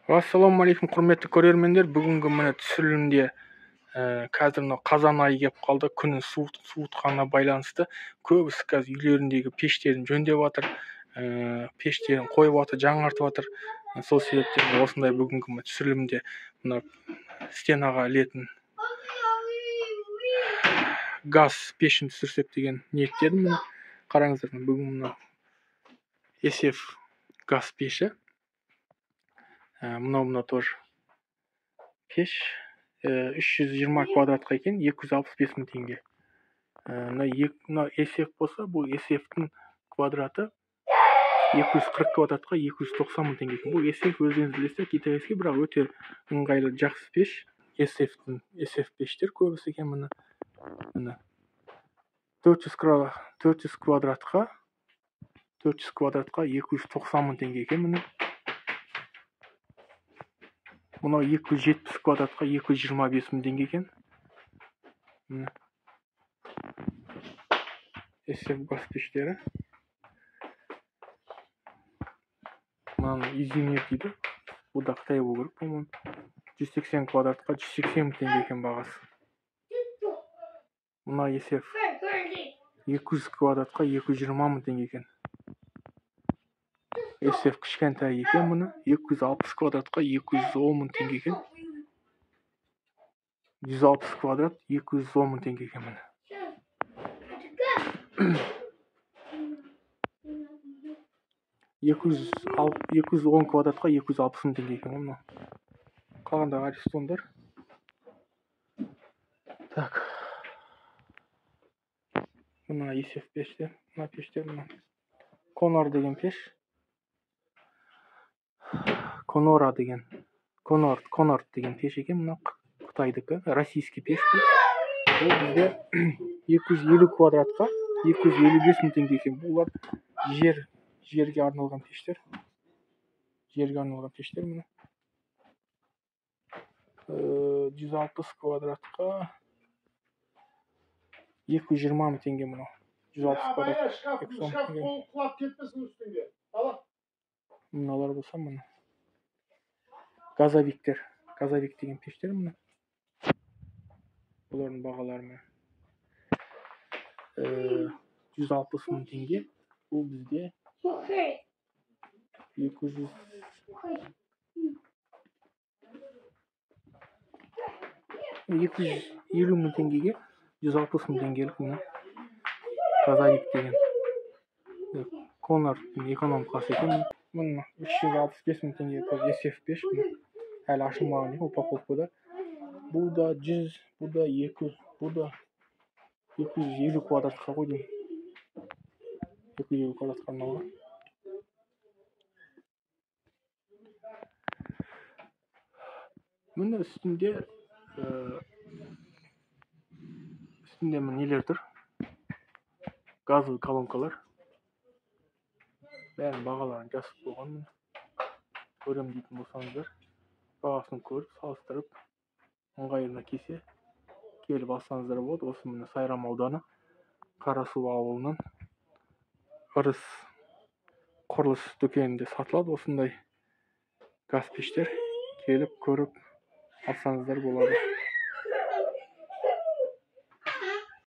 Ассалаумағалейкум, құрметті көрермендер. Бүгінгі міне түсірілімде қазір мынау қазан айы келіп қалды. Күннің суытқанына байланысты көбісі қазір үйлеріндегі пештерін жөндеп жатыр, пештерін қойып жатыр, жаңартып жатыр. Сол себептен осындай бүгінгі түсірілімде мына стенаға ілетін газ пешін түсірсек деген ниеттедім. Міне қараңыздар, бүгін мынау Есеф газ пеші. Мынау тоже пеш 320 квадратқа екен, 265 мың теңге. Мына Есеф болса, бұл Есефтің квадраты 240 квадратқа 290 мың теңге екен. Бұл Есеф, өздеріңіз білесіздер, китайский, бірақ өте ыңғайлы, жақсы пеш. Есеф пештер көбісі екен. Міне, міне 400 квадратқа 290 мың теңге екен. Міне мынау 270 квадратқа 225 мың теңге екен. Міне Есеф газ пештері. Мынаны изюмер дейді. Бұл да Қытай болу керек, по-моему. 180 квадратқа 180 мың теңге екен бағасы. Мына Есеф 200 квадратқа 220 мың теңге екен. Есеф кішкентай екен, мұны 260 квадратқа 210 мың теңге екен. 160 квадрат 210 мың теңге екен міне. 210 квадратқа 260 мың теңге екен мынау. Қалғандағы аристондар. Так. Мына Есеф пеште, мына пештер мына. Конор деген пеш. Конора деген, Конор деген пеш екен, мына Қытайдікі, российский пеш бұл. Бұл бізде 250 квадратқа 255 мың теңге екен. Бұлар жерге арналған пештер. Жерге арналған пештер міне. 160 квадратқа 220 мың теңге мынау. 160 квадрат. Шкаф құлап кетпесін үстіңге. Мыналар болса міне. Газовиктер. Газовик деген пештер міне. Бұлардың бағалары міне. 160 мың теңге. Бұл бізде 250 мың теңгеге 160 мың теңгелік міне газовик деген. Конордың эконом классы екен. Міне 365 мың теңге Есеф пеш. Әлі ашылмаған екен, упаковкада. Бұл да 100, бұл да 200, бұл да 250 квадратқа ғой деймін. 250 квадратқа арналған. Міне үстінде нелер тұр? Газовый колонкалар. Бәрінің бағаларын жазып қойған. Көрем дейтін болсаңыздар, бағасын көріп, салыстырып, ыңғайына келсе, келіп алсаңыздар болады. Осы міне Сайрам ауданы, Қарасу ауылынан Ырыс құрылыс дүкенінде сатылады осындай газ пештер. Келіп көріп алсаңыздар болады.